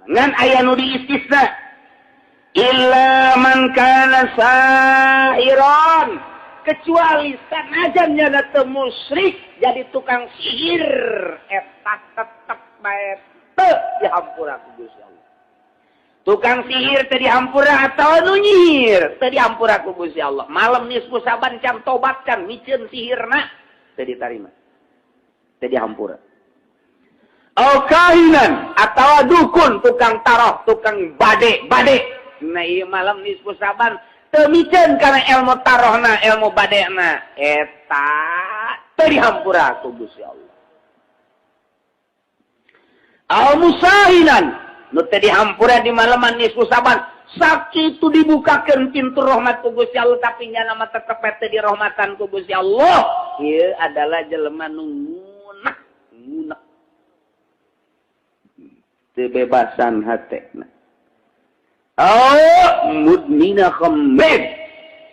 Ngan aya nu diistisna, illa man kana sahiron, kecuali sanajan nyana teu musyrik jadi tukang sihir, eta tetep bae teu dihampura ku Gusti Allah. Tukang sihir teu dihampura atau nu nyihir teu dihampura ku Gusti Allah. Malam nisfu Saban can tobat, can miceun sihirna, teu ditarima, teu dihampura. Au kahinan atau dukun, tukang taroh, tukang bade bade. Nah, ieu malam nisfu Saban teu miceun kana ilmu tarohna, ilmu badena, eta teu dihampura ku Gusti Allah. Au musahinan, nu teu dihampura di malaman nisfu Saban, sakitu dibukakeun pintu rahmat ku Gusti Allah, tapi nyana mah tetep teu dirahmatan ku Gusti Allah. Ieu adalah jelema nu ngunek ngunek, kebebasan hatena. Oh, mudmina khamrin,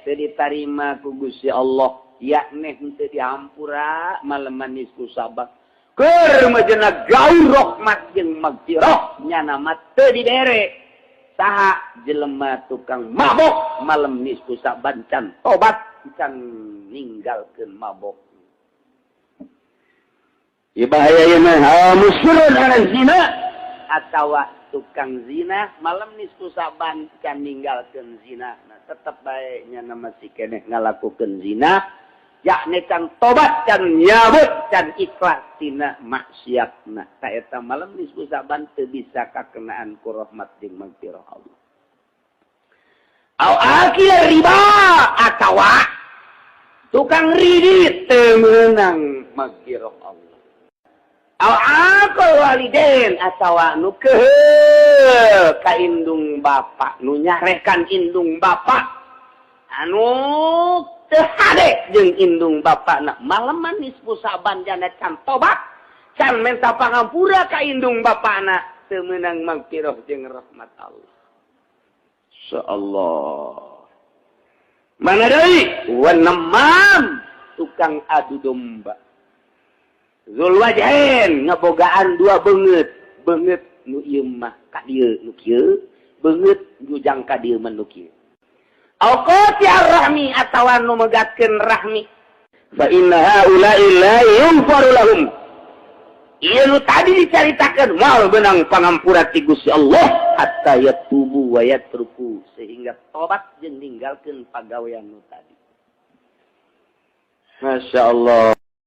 teu ditarima ku Gusti Allah, yakni henteu dihampura malaman nisfu Saban. Keur majena gaul rahmat jeung magfirah, nyana mah teu dibere. Saha? Jelema tukang mabok, malam nisfu Saban can tobat, can ninggalkeun mabok. Ieu bahaya ieu mah. Musirrun ala zina, atawa tukang zina, malam nisfu Saban can ninggalkeun zina. Nah, tetep bae nyana masih keneh ngalakukeun zina, yakni can tobat, can nyabut, can ikhlas tina maksiatna. Ta eta malam nisfu Saban teu bisa kakenaan ku rahmat jeung magfirah Allah. Au akil riba, atawa tukang ridit, teu meunang magfirah Allah. Au aqil walidain, atawa nu keheul ka indung bapa, nu nyarekan indung bapa, anu teu hade jeung indung bapana, malaman nisfu Saban jana can tobat, can minta pangampura ka indung bapana, teu meunang magfirah jeung rahmat Allah. Allah mana deui? Wan namam, tukang adu domba. Zul wajhain, ngebogaan dua beungeut, beungeut nu ieu mah ka dieu nu kieu, beungeut nu jang ka dieu mah nu kieu. Au qati'ar rahmi, atawa nu megatkeun rahmi. Fa inna haula'i la yughfaru lahum. Ieu nu tadi dicaritakeun moal beunang pangampura ti Gusti Allah hatta yatubu wa yatruku, sehingga tobat jeung ninggalkeun pagawean nu tadi. Masya Allah.